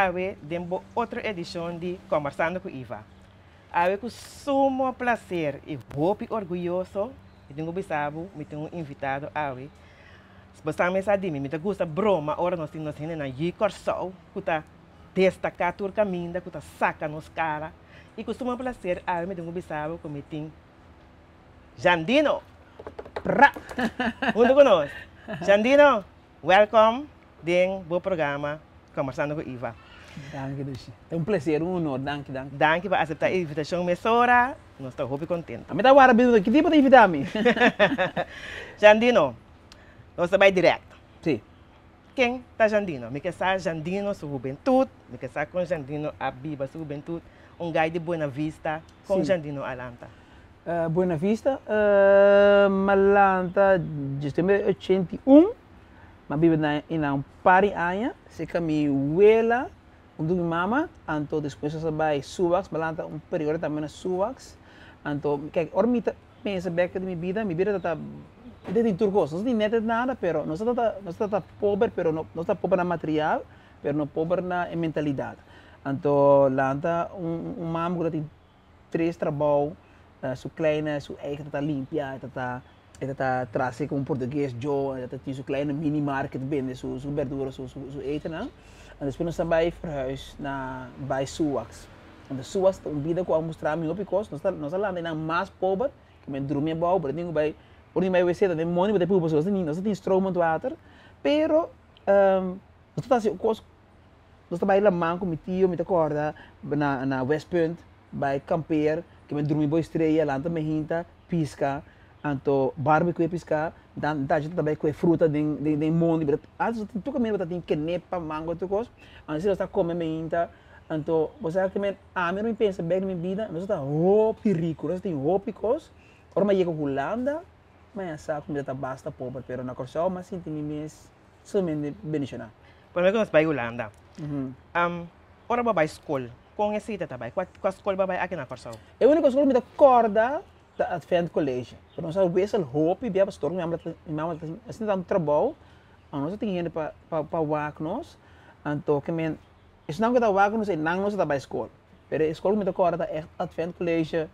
awe den bo otro edishon di Kombersando ku Iva. Awe ku sumo plaser i hopi orguyoso mi tin ku bisa bo mi tin un invitado awe. Bo sa mesa di mi, mi ta gusta broma ora nos tin nos hendenan yu Kòrsou ku ta destaká tur kaminda, ku ta saka nos kara. I ku sumo plaser awe mi tin ku bisa bo ku mi tin Jandino Pra! huntu ku nos. Jandino, wèlkòm den bo programa Kombersando ku Iva. Danki Dushi. Ta un placer, un honor. Danki, danki. Danki pa aseptá e invitashon mesora. Nos ta hopi kontentu. Mi ta wara bisa ki tipo ta invitá mi. Jandino, nos ta bai dirèkt. Si. Ken ta Jandino? Mi ke sa Jandino su hubentut, mi ke sa kon Jandino a biba su hubentut, un gai di Buena Vista, kon Jandino a lanta? Buena Vista, mi a lanta djestember 81, mi a biba na einan un par di aña, serka mi wela huntu ku mi mama, anto despues nos a bai Suwax, mi a lanta un periodo tambe na Suwax, anto kek ora mi ta pensa bek di mi bida, mi bida ta ta tin tur kos, nos no tin nèt nada pero nos ta ta nos ta ta pober pero no nos ta pober na material pero no pober na e mentalidat, anto lanta un un mama ku ta tin tres trabou, su kleine su eigen ta ta limpia, e ta ta e ta ta trase ku un portugues djo, e ta tin su kleine mini market bende su su berdura su su etennan, anto despues nos ta bai verhuis na bai Suwax. Anto Suwax ta un bida ku a mustra mi hopi kos, nos ta nos a lanta einan mas pober, ku mi a drumi abou, bo ta tin ku bai ora mi bai wc ta den mondi bo ta pupa pasobra nos ta tin stromend water, pero nos ta hasi kos. Nos ta bai laman ku mi tio, mi ta kòrda na na Westpunt, bai kampeer, ke men drumi bo estrella, lanta mehinta, piska, anto barbecue piska, dan ta ta bai kue fruta den den den mondi, antes tur kaminda bo ta tin kenepa, mango tur kos, anto si nos ta kome mehinta, anto bo sa ke men ami ora mi pensa bek na mi bida, nos ta hopi riku, nos ta tin hopi kos, ora mi a yega Hulanda, mi a sa ku mi ta basta pober, pero na Kòrsou mi a sinti mi mes sumamente bendishoná. Prome ku nos bai Hulanda, ora bo bai skol, kon esei ta ta bai? Kua kua skol bo a bai aki na Kòrsou? E úniko skol ku mi ta kòrda ta Advent College. Pero nos a wissel hopi bia pasobra mi mama ta mi mama ta haciendo tantu trabou, nos no tin hende pa pa pa wak nos. Anto ke men esnan ku ta wak nos einan nos ta bai skol. Pero e skol ku mi ta kòrda ta ègt Advent College,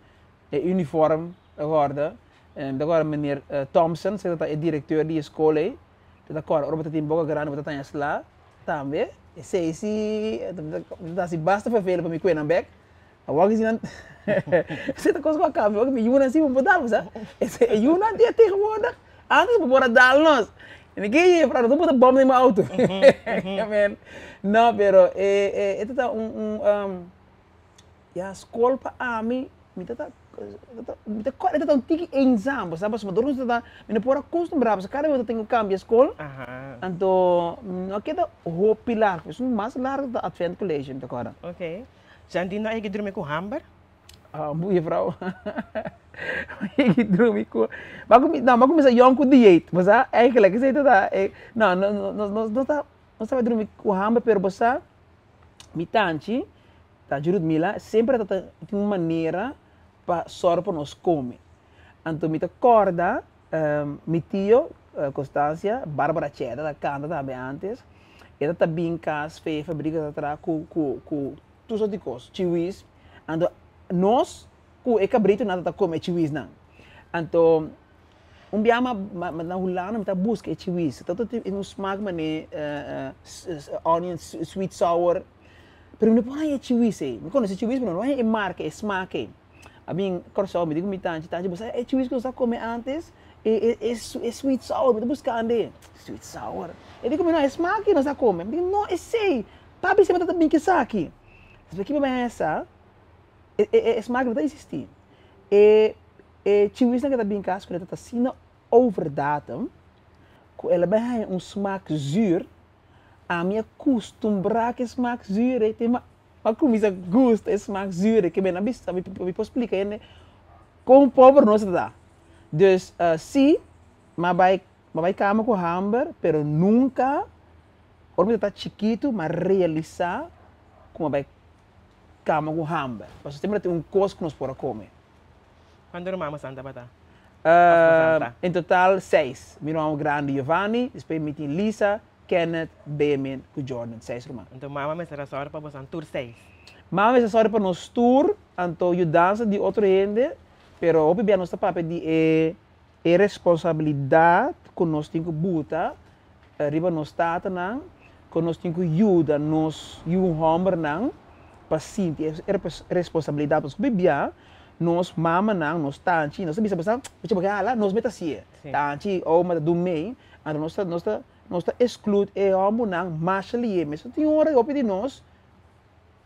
e uniform ta kòrda. Mi ta kòrda meneer Thompson, esei ta e direkteur di e skol ei. Bo ta kòrda ora bo ta tin boka grandi bo ta taña sla tambe. Esei si mi ta hasi basta fervelo pa mi kue nan bèk. Awor ki si nan esei ta kos ku a kambia awor ki mi yunan si bo por dal bo sa. E yunan di tegenwoordig antes bo por a dal nos. Mi ke jefrouw no ta pone bòm den mi outo. No pero e ta ta un un Ya skol pa ami, mi ta ta, mi ta kòrda e ta ta un tiki eenzaam, bo sa, pasobra dor nos ta ta, mi no por a kustumbrá, pasobra kada bes bo ta tin ku kambia skol, anto no a keda hopi largu, esun mas largu ta Advent College, mi ta kòrda. Ok. Jandino a yega drumi ku hamber? Ah, bujuffrouw, a yega drumi ku, mi a kuminsá, no, mi a kuminsá yòn ku dieet, bo sa, eigenlijk esei ta ta, no, no, nos no ta, nos tabata drumi ku hamber, pero bo sa, mi tanchi, Tanchi Ludmila semper ta ta tin un manera pa sòru pa nos kome. Anto mi ta kòrda mi tio Constancia, Barbara Che ta ta kanta tambe ántes, e ta ta bin kas fe e fabrika ta traha ku ku ku tur sort di kos, chiwis. Anto nos ku e kabritunan ta ta kome e chiwisnan. Anto un bia ma ma na Hulanda mi ta buska e chiwis, ta ta tin un smak manera onion sweet sour. Pero mi no por haña e chiwis ei. Mi konosé chiwis pero mi no por haña e marka, e smak ei. A bin Kòrsou, mi di ku mi tanchi, Tanchi, bo sa e chiwis ku nos a kome ántes? E e e sweet sour, mi ta buskando e. Sweet sour? E di ku mi, no, e smak ei nos a kome. Mi di, no, esei! Papi semper ta bin ku esaki. Despues ki mi bai haña sa, e e e smak no ta eksistí. E e chiwisnan ku ta bin kas kuné ta ta asina over datum ku el a bai haña un smak zuur. Ami a kustumbrá ku e smak zuur ei, te mi a kuminsá gusta e smak zuur ei, ke mi no a bisa, mi por splika hende kon pober nos ta ta. Dus sí, mi a bai, mi a bai kama ku hamber, pero nunka ora mi ta chikitu mi a realisá ku mi a bai kama ku hamber, pasobra semper ta tin un kos ku nos por a kome. Kuantu ruman boso tabata? En total seis. Mi ruman grandi Giovanni, despues mi tin Lisa, Kenneth, Benjamin ku Jordan, seis ruman. Anto mama mester a sòru pa bosan tur seis. Mama mester a sòru pa nos tur, anto yudansa di otro hende, pero hopi bia nos ta papia di e e responsabilidat ku nos tin ku buta riba nos tatanan, ku nos tin ku yuda nos yu hòmbernan pa sinti e responsabilidat. Pasobra hopi bia nos mamanan, nos tanchi, nos ta bisa bosan, Bochi bo ke hala, nos mester hasié. Tanchi, oma ta dun mei, anto nos ta nos ta nos ta exclude e hòmbernan masha lié. Mester tin ora hopi di nos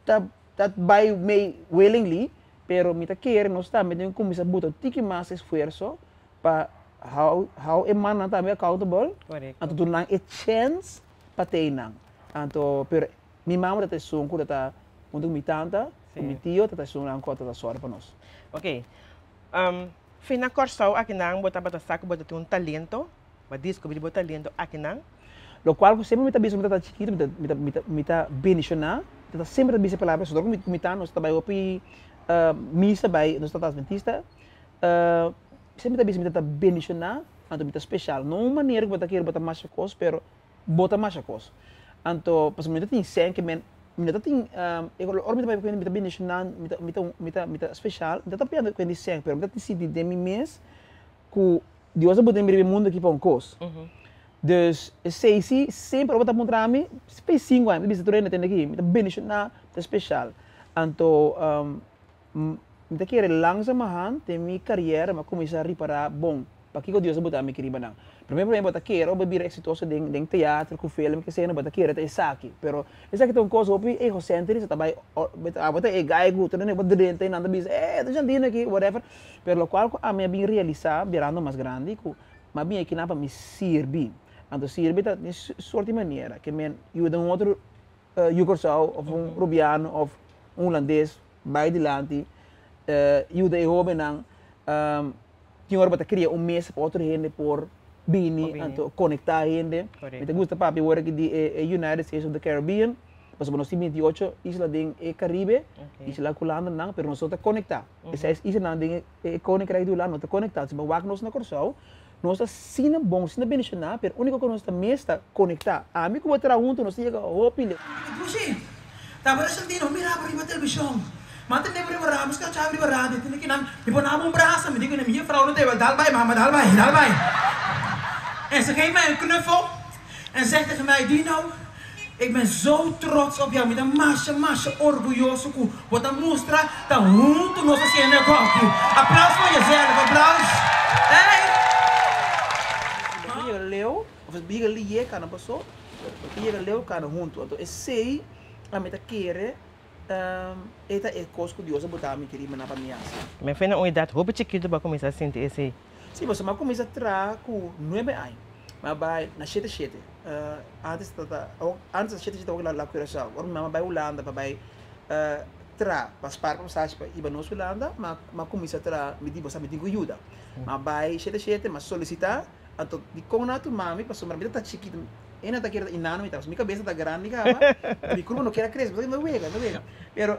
ta ta bai mei willingly, pero mi ta kere nos tambe tin ku kuminsá buta un tiki mas esfuerso pa hou hou e mannan tambe accountable, anto duna nan e chèns pa tei nan. Anto pero mi mama ta ta esun ku ta ta huntu ku mi tanta ku mi tio ta ta esunnan ku ta ta sòru pa nos. Ok. Fin na Kòrsou akinan bo tabata sa ku bo ta tin un talento, bo a diskubrí bo talento akinan? Lokual ku semper mi ta bisa mi tata chikitu mi ta mi ta mi ta mi ta bendishoná, mi tata semper ta bisa e palabra sodor ku mi ku mi ta nos ta bai hopi misa bai nos tata adventista semper mi ta bisa mi tata bendishoná anto mi ta speshal no un manera ku bo ta kere bo ta masha kos pero bo ta masha kos anto pasobra mi ta tin sèn ke men mi no ta tin ora mi ta papia ku hende mi ta bendishoná mi ta mi ta mi ta mi ta speshal mi ta papiando ku hende sèn pero mi ta sinti den mi mes ku Dios a buta mi riba e mundu aki pa un kos. Dus esei si semper ora bo ta puntra mi, p'e sinku aña mi ta bisa tur hende tende aki, mi ta bendishoná, mi ta speshal. Anto mi ta kere langzamerhand den mi kariera mi a kuminsá ripará, bon, pakiko Dios a buta mi aki riba nan. Promé promé bo ta kere ora bo bira eksitoso den teatro ku film ke sea, bo ta kere ta esaki, pero esaki ta un kos hopi egosentrista, ta bai abo ta e guy ku tur hende bo drenta i nan ta bisa, e ta Jandino aki, whatever. Pero lokual ku ami a bin realisá birando mas grandi ku mi a bin akinan pa mi sirbi. Anto sirbi ta den sort di manera ke men yuda un otro yu Kòrsou òf un Rubiano òf un Hulandes bai dilanti, yuda e hóbennan. Tin ora bo ta kria un mesa pa otro hende por bini anto konektá hende. Mi ta gusta papia awor aki di e United States of the Caribbean. Pasobra nos tin 28 isla den e Caribe, isla ku landanan, pero nos no ta konektá. E seis islanan den e Koninkrijk di Hulanda no ta konektá. Si bo wak nos na Kòrsou, nos ta asina bon, asina bendishoná, pero úniko ku nos ta mes ta konektá. Ami ku bo traha huntu nos ta yega hopi leu. Pushi, tabata sinti no mira bo riba televishon. Ma tende bo riba radio, mi scacha bo riba radio. Tende kinan, mi por nabo un brasa, mi di ku mi juffrouw no tebel, dal bai mama, dal bai, dal bai. En ze geeft mij een knuffel en zegt tegen mij, Dino, Ik ben zo trots op jou, mi ta masha masha orguyoso ku bo ta mustra ta huntu nos a siendo e gòki. Aplaus pa jezelf, aplaus. Ey! Bo ta yega leu, of bo yega liye kana paso, bo ta yega leu kana huntu. Anto esei ami ta kere e ta e kos ku Dios a bota mi keri mana pa mi hasi. Mi a fena un edat hopi chikitu bo a kuminsá sinti esei. Sí, pasobra mi a kuminsá traha ku nuebe aña. Mi a bai na shete shete. Antes ta ta antes ta shete shete tabata la Curaçao. Ora mi mama bai Hulanda pa bai traha pa spar pa pasashi pa iba nos Hulanda, mi a kuminsá traha, mi di bo sa mi tin ku yuda. Mi a bai shete shete, mi a solisitá, anto dikon nan a tuma mi pasobra mi ta chikitu, e nan ta kere ta inano mi tabata, mi kabes ta grandi kaba, mi kurpa no kere a krese, mi ta wega, mi ta wega. Pero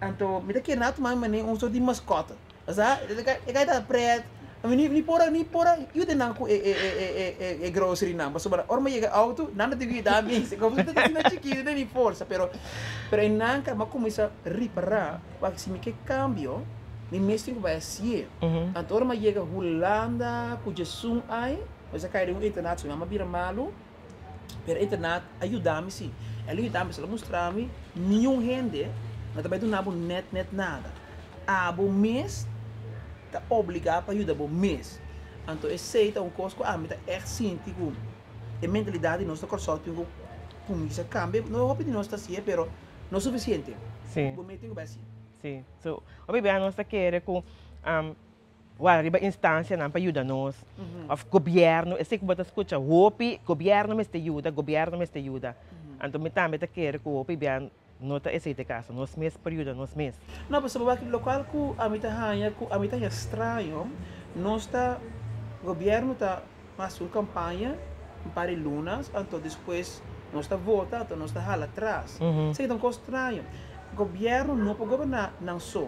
anto mi ta kere nan a tuma mi manera un sort di maskòte. Osea, e kai ta pret, mi ni por a ni por a yuda nan ku e grocery nan, pasobra ora mi yega auto nan ta tin ku yuda mi, komo si ta asina chikitu den mi forsa, pero pero e nan ka mi a kuminsá ripará wak si mi ke kambio mi mes tin ku bai hasié. Anto ora mi a yega Hulanda ku djesun ai, mi a kai den un internat, so mi mama a bira malu, pero e internat a yuda mi si, el a yuda mi, el a mustra mi niun hende no ta bai duna bo nèt nèt nada. Abo mes ta obligá pa yuda bo mes. Anto esei ta un kos ku ami ta ègt sinti ku e mentalidat di nos na Kòrsou tin ku kuminsá kambia. No hopi di nos ta hasié, pero no sufisiente. Bo mes tin ku bai hasié. Sí. So, hopi bia nos ta kere ku wak riba instansianan pa yuda nos òf gobièrnu. Esei ku bo ta skucha hopi, gobièrnu mester yuda, gobièrnu mester yuda. Anto mi tambe ta kere ku hopi bia No ta esei ta e kaso. Nos mes por yuda nos mes. No, pasobra wak lokual ku ami ta haña ku ami ta haña straño, nos ta, gobièrnu ta hasi un kampaña un par di lunas, anto despues nos ta vota, anto nos ta hala atras. Esei ta un kos straño. Gobièrnu no por goberná nan so.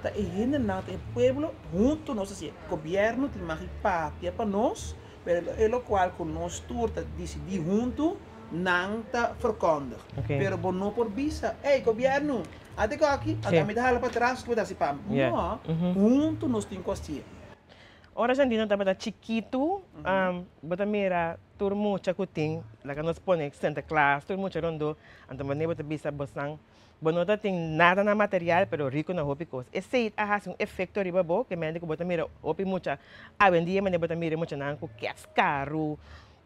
Ta e hendenan, ta e pueblo huntu nos ta hasié. Gobièrnu tin mag di papia pa nos, pero e lokual ku nos tur ta disidí huntu. Nan ta verkondig. Okay. Pero bo no por bisa, ey, gobierno, ate ko aki, ate Sí. ami ta hala pa tras, ku bo ta hasi pa mi. Yeah. No, huntu nos tin ku hasié. Ora Jandino tabata chikitu, bo ta mira tur mucha ku tin, laga nos pone Sinterklaas, tur mucha rondó, anto manera bo ta bisa bosnan, bo no ta tin nada na material, pero riku na hopi kos. Esei a hasi un efekto riba bo, ke mente ku bo ta mira hopi mucha, awendia manera bo ta mira e muchanan ku kèts karu,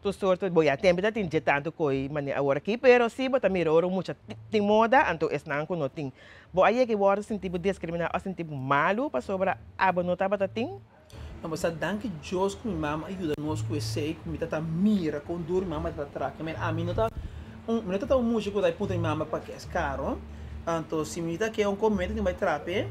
Tur sorto, bo ya tempe ta tin dje tantu koe manera awor aki, pero si bo ta mira ora un mucha tin moda, anto esnan ku no tin. Bo a yega i wòrdu sinti bo diskriminá òf sinti bo malu pasobra abo no tabata tin? No, bo sa danki Dios ku mi mama a yuda nos ku esei, ku mi ta ta mira kon duru mi mama ta traha. Ke men ami no ta un, mi no ta ta un mucha ku ta puntra mi mama pa kes karo, anto si mi ta ke un kos mi ta tin bai traha p'e.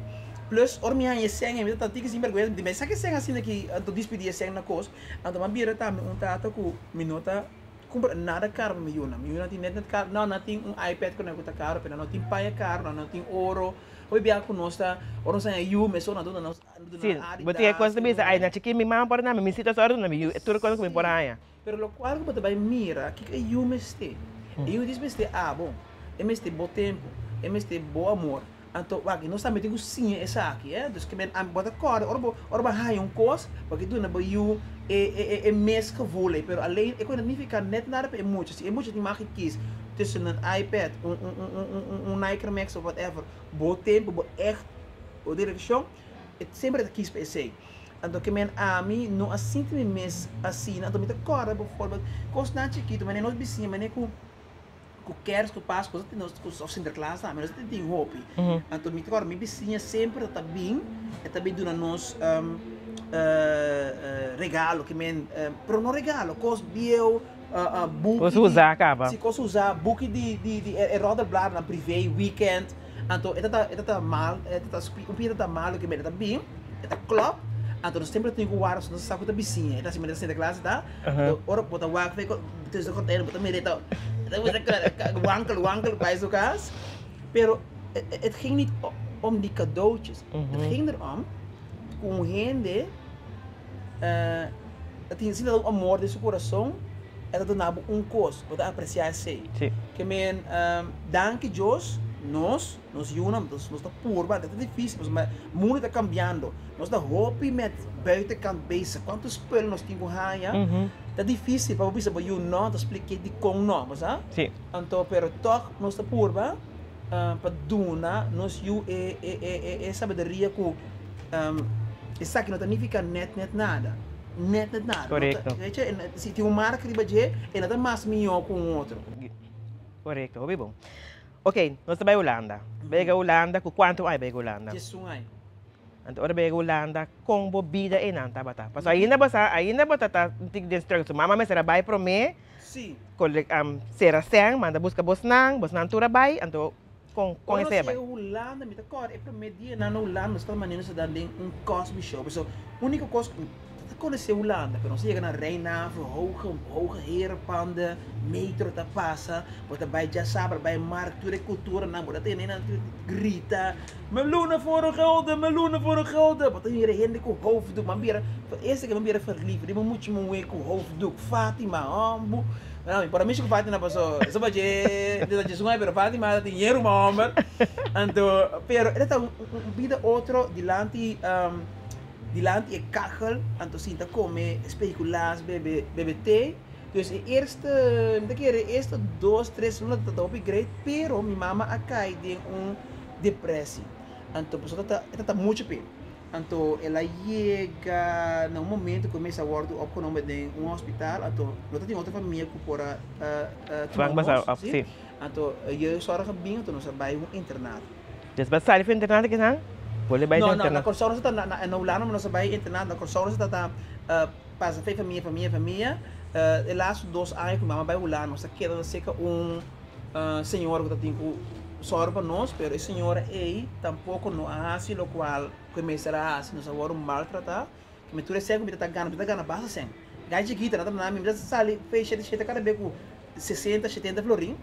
Plus ora mi haña e sèn ei mi ta ta tiki sinbèrgwensa, mi di, sa ke sèn asina ki anto dispidí e sèn na kos. Anto m'a bira tambe un tata ku mi no ta kumpra nada karo pa mi yunan. Mi yunan tin net net karo, no, nan tin un iPad ku nan ku ta karo, pero nan no tin paña karo, nan no tin oro. Hopi biaha ku nos ta, ora nos haña yu, mesora nan duna nos, nan duna Sí, bo tin e Adidas, kos ta bisa, nan ay, na chikí mi mama por a duna mi, mi si ta sòru duna mi yu tur kos ku mi por Sí, haña. pero lokual ku bo ta bai mira, kiko e yu mester? E yu dis mester abo, e mester bo tempu, e mester bo amor. Anto wak, nos tambe tin ku siña esaki, eh. Dus ke men, bo ta kòrda ora bo, ora bo haña un kos, bo ke duna bo yu e, e, e, e mes gevoel ei, pero alleen e kos no nifiká nèt nada pa e mucha. Si e mucha tin mag di kis tussen un iPad, un, un, un, un, un, un, un Nike Air Max of whatever, bo tempu, bo ègt, bo direkshon, e semper e ta kis pa esei. Anto ke men ami no a sinti mi mes asina, anto mi ta kòrda bivoorbeeld kosnan chikitu, manera nos bisiña, manera ku. Ku kers, ku Pasku, nos ta nos ku of Sinterklaas tambe, nos ta tin hopi. Anto mi ta kòrda mi bisiña semper ta bin, e ta bin duna nos regalo, ke men, pero no regalo, kos bieu, buki Kos di, usá kaba. si kos usá, buki di di di e roddelbladen privé, weekend, anto e ta ta e ta ta mal, e ta ta un pia ta ta malu ke men, e ta bin, e ta klòp, anto nos semper tin ku warda, nos sa ku ta bisiña, e ta hasi manera Sinterklaas ta. Anto ora bo ta wak fe tussen gordijnen bo ta mira e ta e ta wankel wankel bai su kas. Pero het ging niet om die cadeautjes. Het ging erom ku un hende ta tin asina un amor den su kurason e ta duna bo un kos, bo ta apresia esei. Ke men danki Dios nos, nos yunan, nos ta purba, ta dificil pasobra mundo ta cambiando. Nos ta hopi met buitenkant bezig. Cuanto spul nos tin cu haya, ta dificil pa bo bisa bo yu no, ta spliké dicon no, bo sa? Sí. Anto, pero toch nos ta purba pa duna nos yu e e e e sabiduria cu esaki no ta nifica net net nada. Net net nada. Corecto. Weet je, si tin un marca riba dje, e no ta mas mijo cu un otro. Corecto, hopi bon. Ok, nos ta bay Hulanda. Bay yega Hulanda, cu cuanto aña bay yega Hulanda? Diesun aña. Anto ora bo yega Hulanda, kon bo bida einan tabata? Pasobra ainda bo sa, ainda bo ta ta tin den struggle. Su mama mester a bai promé, Sí. kole sera sèn, manda buska bosnan, bosnan tur a bai, anto kon kon Ora nos esei a bai? yega Hulanda, mi ta kòrda e promé dianan na Hulanda nos tabata manera nos ta dan den un Cosby Show. Pasobra úniko kos ku mi ta konosé Hulanda, pero nos a yega na Rijnhaven, hoge, hoge herenpanden, metro ta pasa, bo ta bai djasabra, bai markt, tur e kulturanan, bo ta tene nan grita. Meloenen voor een gulden, meloenen voor een gulden. Bo ta mira hende ku hoofddoek. M'a bira, pa eerste keer m'a bira verliefd riba mucha muhé ku hoofddoek. Fatima, hombu. No, mi por a mishi ku Fatima paso eso pa dje, dje ta dje sungai, pero Fatima ta tin yen ruman homber. Anto, pero e ta un un bida otro dilanti dilanti e kachel, anto sinta kome speculaas, bebe bebe te. Dus e eerste, mi ta kere e eerste dos, tres luna ta hopi great, pero mi mama a kai den un depressie. Anto pasobra ta e ta mucho p'e. Anto el a yega na un momento ku e mester a wòrdu opgenomen den un hospital, anto no ta tin otro famia ku por a tuma nos, si. Anto jeugdzorg a bin, anto nos a bai un internado. Despues sali for internado kinan? Bolbe bai No, no, internado? na Kòrsou nos ta na Hulanda nos a bai internado, na Kòrsou nos ta pasa fe famia, famia, famia. E laatste dos aña ku mi mama bai Hulanda nos a keda serka un señora ku ta tin ku sòru pa nos, pero e señora ei tampoko no a hasi lokual ku e mester a hasi, nos a wòrdu maltratá, ku mi tur e sèn ku mi ta gana, mi ta gana basta sèn. Gai chikito nan ta duna mi, mi ta sali fei shete shete kada bes ku sesenta, shetenta florin,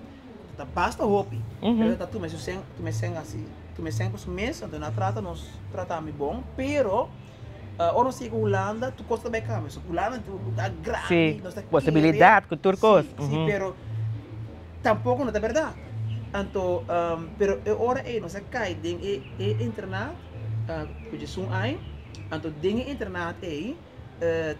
ta basta hopi, pero ta tuma su sèn, tuma e sèn hasi, tuma e sèn pa su mes, anto nan a trata nos, trata mi bon, pero ora nos yega Hulanda tur kos ta bai kambia, so Hulanda ta un lugar grandi, Sí, nos ta kere, posibilidat ku tur kos. sí, sí, pero. Tampoko no ta bèrdat. Anto, pero e ora ei nos a kai den e e internat ku djesun aña. Anto den e internat ei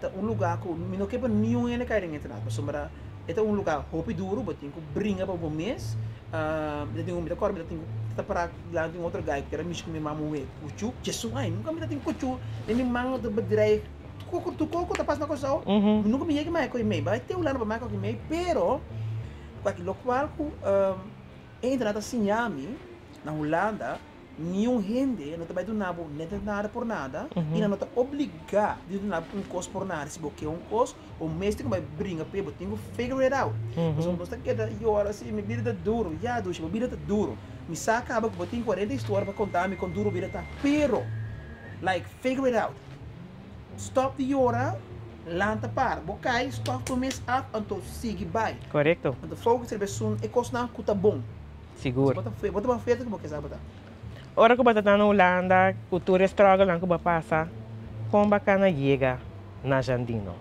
ta un lugá ku mi no ke pa niun hende kai den e internat pasobra e ta un lugá hopi duru, bo tin ku bringa pa bo mes. Mi ta tin ku mi ta kòrda mi ta tin ku ta pará dilanti un otro guy ku kere mishi ku mi mama muhé kuchu. Djesun aña nunka mi ta tin kuchu den mi man no ta bedreig. Tur koko ta pasa na Kòrsou mi nunka mi yega maya ko'i mei. Bai te Hulanda pa maya ko'i mei pero. Wak lokual ku e internet a siña mi na Hulanda, niun hende no ta bai duna bo net nada por nada i nan no ta obligá di duna bo un kos por nada. Si bo ke un kos, bo mes tin ku bai bringa p'e, bo tin ku figure it out. Pasobra nos ta keda yora si mi bida ta duru. Ya dushi, bo bida ta duru. Mi sa kaba ku bo tin kuarenta historia pa konta mi kon duru bo bida ta, pero like figure it out. Stop di yora, lanta para. Bo kai, stop bo mes af, anto sigui bai. Korekto. Anto focus riba esun e kosnan ku ta bon. Sigur. Bo ta bo ta ban fuerte ku bo ke sa bo ta. Ora ku bo ta na Hulanda, ku tur e struggle-nan ku bo a pasa, kon bo a kana yega na Jandino?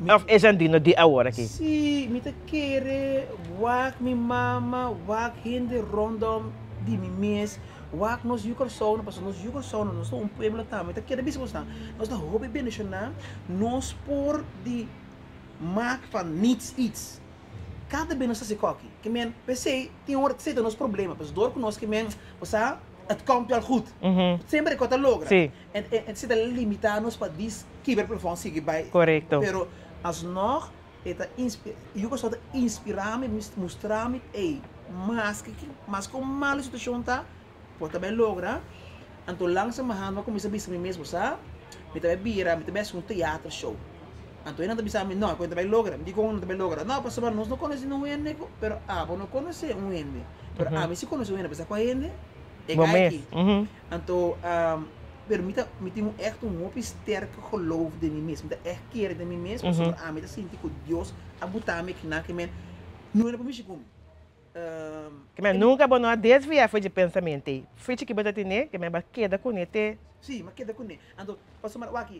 Of e Jandino di awor aki? Si, mi ta kere wak mi mama, wak hende rondom di mi mes. Wak nos yu Kòrsou no pasobra nos yu Kòrsou no nos ta un pueblo tambe ta keda bisa bosnan nos ta hopi bendishoná nos por di mak van niets iets kada bes nos ta hasi kòki ke men p'esei tin ora esei ta nos problema pasobra dor ku nos ke men bo sa het komt wel goed semper e kos ta logra en esei ta limitá nos pa dis kibra plafòn sigui bai pero asnòg E ta inspi yu Kòrsou ta inspirá mi, mustra mi, ey, maske ki, maske kon malu e situashon ta, bo ta bai logra. Anto langzamerhand mi a kuminsá bisa mi mes, bo sa, mi ta bai bira, mi ta bai hasi un teater show. Anto esnan ta bisa mi, no, kon ta bai logra? Mi di, kon no ta bai logra? No, pasobra nos no konosé un hende ku, pero abo no konosé un hende, pero ami si konosé un hende, bo sa kua hende? E Bo guy mes, aki. Anto, pero mi ta, mi tin un ègt un hopi sterke geloof den mi mes. Mi ta ègt kere den mi mes, pasobra ami ta sinti ku Dios a buta mi akinan ke men no era pa mishi ku mi. Ke men nunka bo no a desviá for dje pensamentu ei. Fichi ki bo ta tene, ke men bo a keda kuné te. Sí, mi a keda kuné. Anto, pasobra wak,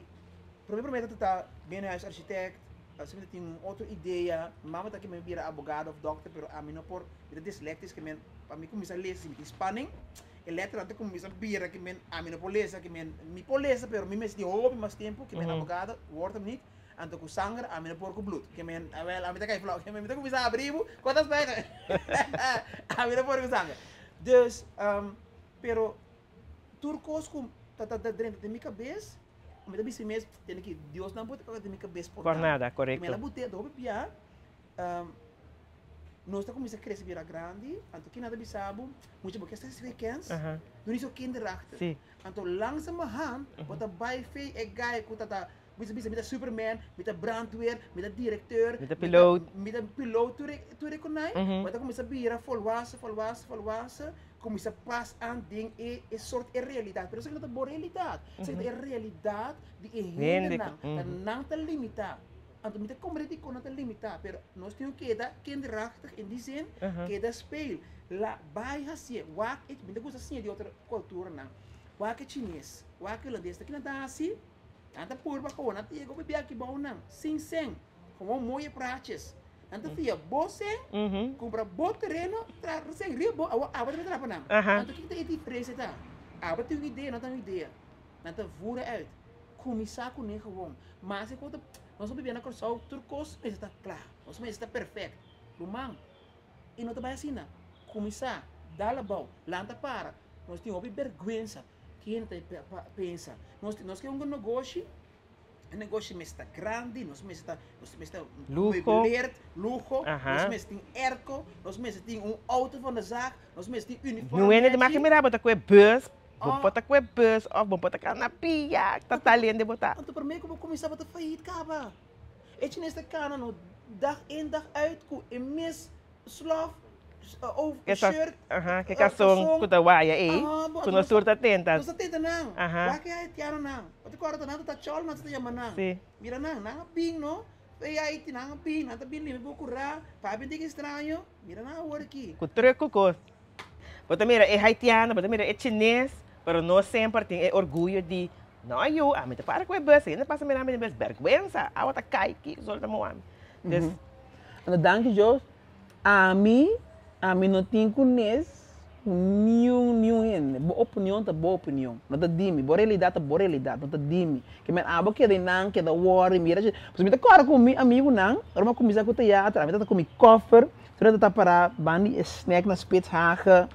promé promé ta ta binnenhuisarchitect, asina mi ta tin un otro idea. Mama ta ke mi bira abogado òf dòkter, pero ami no por, mi ta dislectisch, ke men pa mi kuminsá lesa si mi tin spanning. E letra ta kuminsá bira ke men ami no por lesa, ke men mi por lesa pero mi mester tin hopi mas tempu, ke men abogado wòrd hem niet, anto ku sanger ami no por ku blut, ke men awel ami ta kai flou, ke men mi ta kuminsá abri bo, kuantas pagina? Ami no por ku sanger. Dus, pero tur kos ku ta ta drenta den mi kabes, mi ta bisa mi mes, tene ki Dios no a bota den mi kabes por Por nada. nada, korekto. Mi a bot'é hopi bia. Nos ta kuminsá krese bira grandi, anto kina ta bisa bo, mucha bo ke sta hasi kens, no ni so kinderachtig. Anto langzamerhand bo ta bai fei e guy ku ta ta bisa bisa mi ta superman, mi ta brandweer, mi ta directeur, Mi ta piloot. mi ta piloot tur e tur e konai, bo ta kuminsá bira volwassen, volwassen, volwassen, kuminsá pas aan den e e sort e realidat, pero esaki no ta bo realidat, esaki ta e realidat di e hendenan, ta nan ta limitá. Anto mi ta komprende dikon nan ta limitá, pero nos tin ku keda kinderachtig in die zin, keda speel. La bai hasié, wak e, mi ta gusta siña di otro kulturanan, wak e chines, wak e holandes, ta kinan ta hasi? Nan ta purba gewoon, nan ta yega hopi bia kibou nan, sin sen, gewoon mooie praatjes. Nan ta fia bo sen, kumpra bo tereno, traha sen riba bo, awor abo ta bai traha pa nan. Anto kiko ta e diferensia ta? Abo tin un idea, nan tin un idea. Nan ta voer uit. Kuminsá kuné gewoon. Mas e ku ta, nos a bibia na Kòrsou, tur kos mester ta kla, nos mester ta perfèkt. Ruman, e no ta bai asina. Kuminsá, dal abou, lanta para. Nos tin hopi bèrgwensa. Ken ta pensa? Nos nos ke un negoshi, e negoshi mester ta grandi, nos mester ta, nos mester ta meubileerd, luho, nos mester tin airco, nos mester tin un auto van de zaak, nos mester tin uniform Niun hende di nèchi. maki mira bo ta ku e bus Bo por ta kue bus of bo por ta kana pia, ta talende bo ta. Anto prome ku bo kuminsá bo ta fayit kaba. E chines ta kana no dag in dag uit ku e mes slof of shirt, Aha, ke kason ku ta waya ei, ku nos tur ta tenta. Nos ta tenta nan, wak e haitiano nan, bo ta kòrda nan ta chòl nan ta yama nan. Mira nan, nan a bin no, e haiti nan a bin, nan ta bin limpia bo kurá, papia tin estraño, mira nan awor aki. Ku trùk ku kos. Bo ta mira e haitiano, bo ta mira e chines, pero no semper tin e orguyo di, no yu, ami ta para ku e bus, hende pasa mira mi den bus, bèrgwensa, awa ta kai, kiko sol ta moa mi. Dus. Anto danki Dios, Ami, ami no tin ku nes ku niun niun hende. Bo opinion ta bo opinion, no ta di mi. Bo realidat ta bo realidat, no ta di mi. Ke men abo keda einan, keda wòri, mira shi. Pasobra mi ta kòrda ku mi amigunan, ora mi a kuminsá ku teatro, ami tabata ku mi kòfer, tur nan tabata pará banda di e snèk na Spitshagen,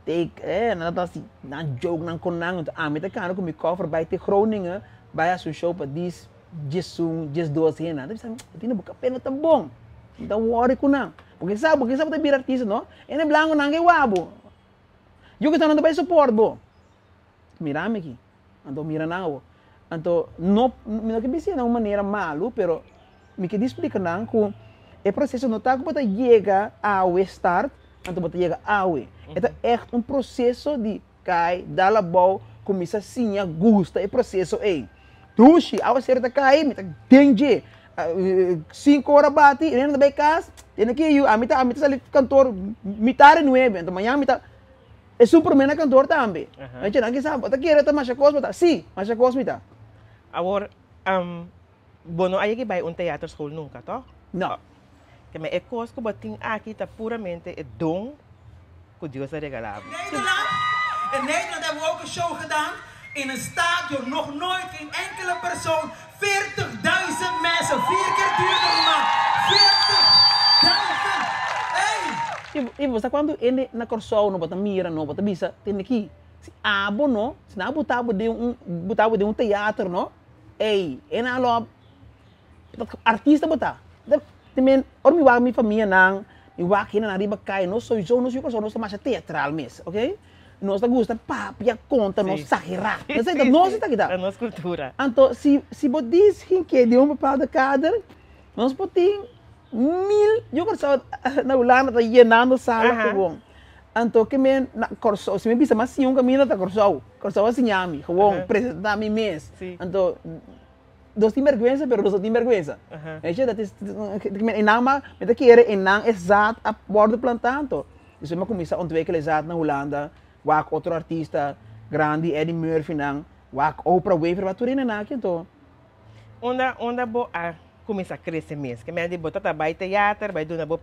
take, eh, nan tabata hasi nan joke nan ku nan. Anto ami ta kana ku mi kòfer bai te Groningen, bai hasi un show pa dis 11, 12 hende. Nan ta bisa mi, Tino, bo kapel no ta bon. Mi ta wòri ku nan. Bo ke sa, bo ke sa bo ta bira artista, no? Hende blanku nan ke wak bo. Yo ke sa nan ta bai support bo. Mira mi aki. Anto mira nan awor. Anto no, mi no ke bisa na un manera malu, pero mi ke di splika nan ku e proseso no ta ku bo ta yega awe start, anto bo ta yega awe. E ta ègt un proseso di Kai, dal abou, kuminsá siña gusta e proseso ei. Dushi, awaseru ta kai, mi ta den dje. Sinku ora bati, Irene ta bai kas, tene ki yu, ami ta ami ta sali kantor mitar di nuebe, anto mañan mi ta esun promé na kantor tambe. Nan nan kisa, bo ta kere ta masha kos bo ta? Si, masha kos mi ta. Awor, bo no a yega bai un teaterschool nunka, tòg? No. Keme e kos ku bo tin aki ta puramente e don ku Dios a regalá bo. Nederland, In Nederland hebben we ook een show gedaan in een stadion, nog nooit geen enkele persoon, 40.000 mensen, vier keer duurder man, 40.000, ey! I bo sa kuantu hende na Kòrsou no bo ta mira no, bo ta bisa tende ki, si abo no, si nan a buta bo den un, buta bo den un teater no, ey, e nan lo Artista bo ta. Te men, ora mi wak mi famianan, mi wak hendenan riba kai, nos soiso, nos yu Kòrsou, nos ta masha teatral mes, ok? Nos ta gusta papia, konta, nos sagerá. Esei ta nos ta kita. Ta nos kultura. Anto, si, si bo dis hinke den un bepaalde kader, nos por tin mil yu Kòrsou na Hulanda ta yenando sala gewoon. Anto, ke men na Kòrsou, si mi bisa mas siña un kaminda ta Kòrsou. Kòrsou a siña mi, gewoon, presentá mi mes. Anto. Nos tin bergwensa pero nos no tin bergwensa. Weet je, dat is, e nan ma, mi ta kere e nan e zaad a wordo plantá anto. Despues mi a kuminsá ontwikkel e zaad na Hulanda, wak otro artista grandi, Eddie Murphy nan, wak Oprah Winfrey, wak tur hende nan aki anto. Unda, unda bo a kuminsá krese mes? Ke mende bo ta bai teater, bai duna bo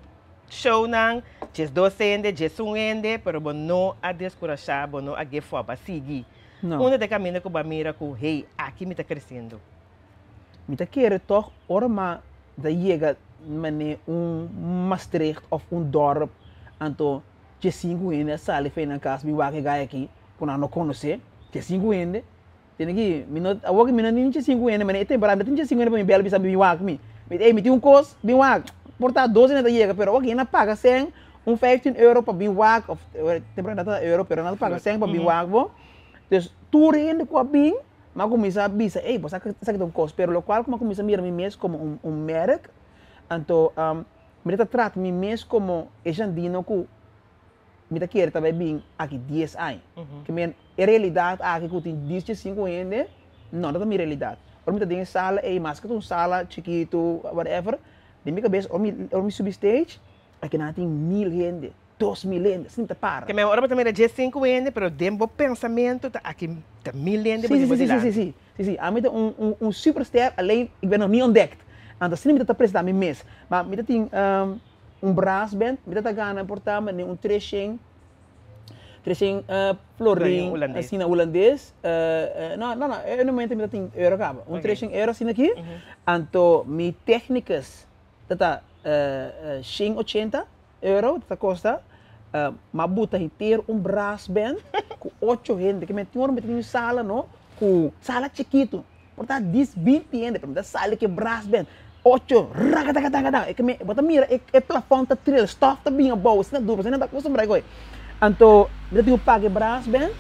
shownan, 12 hende, 11 hende, pero bo no a deskurashá, bo no a give up, a sigui. No. Unda ta e kaminda ku bo a mira ku, hey, aki mi ta kresiendo? Mi ta kere tòg ora ma ta yega manera un Maastricht òf un dòrp, anto dje sinku hende a sali fei nan kas bin wak e gai aki ku nan no konosé, dje sinku hende. Tene ki mi no, awor ki mi no tin dje sinku hende, manera e temporada mi no tin dje sinku hende pa mi bèl bisa bin wak mi. Mi, ey mi tin un kos, bin wak. Por ta dos hende ta yega, pero awor ki hende a paga sèn un vijftien euro pa bin wak of temporada ta euro pero nan ta paga cen pa bin wak bo dus tur hende ku a bin mi a kuminsa bisa ey bo sa esaki ta un kos pero lokual ku mi a kuminsa mira mi mes komo un un merk anto mi ta trata mi mes komo e Jandino ku mi ta kere ta bai bin aki dies aña ke men e realidat aki ku tin dies diesinku hende no ta mi realidat ora mi ta den e sala ey maske ta un sala chikitu whatever den mi kabes ora mi subi stage Aki nan tin mil hende, 2000 hende, asina ta para. Ke ora bo ta mira dje sinku hende, pero den bo pensamentu ta aki ta mil hende bo tin bo dilanti. Si, si, si, si, si. Ami ta un, un, un superster, alleen ik ben nog niet ontdekt. Anto asina mi ta ta presenta mi mes. Ma mi ta tin un brassband, mi ta ta gana por ta mane un treshen, treshen florin, asina hulandes. No, no, no, e momento mi ta tin euro kaba. Un treshen euro asina aki. Anto mi technicus Ta ta shen ochenta euro ta kosta ma buta henter un brassband ku ocho hende ke men tin ora mi ta tin un sala no ku sala chikitu por ta dies binti hende pero mi ta sali ku e brassband ocho rakatakataka e ke men bo ta mira e plafon ta tril stof ta bin abou asina duru pasobra nan ta akostumbra ku e anto mi ta tin ku paga e brassband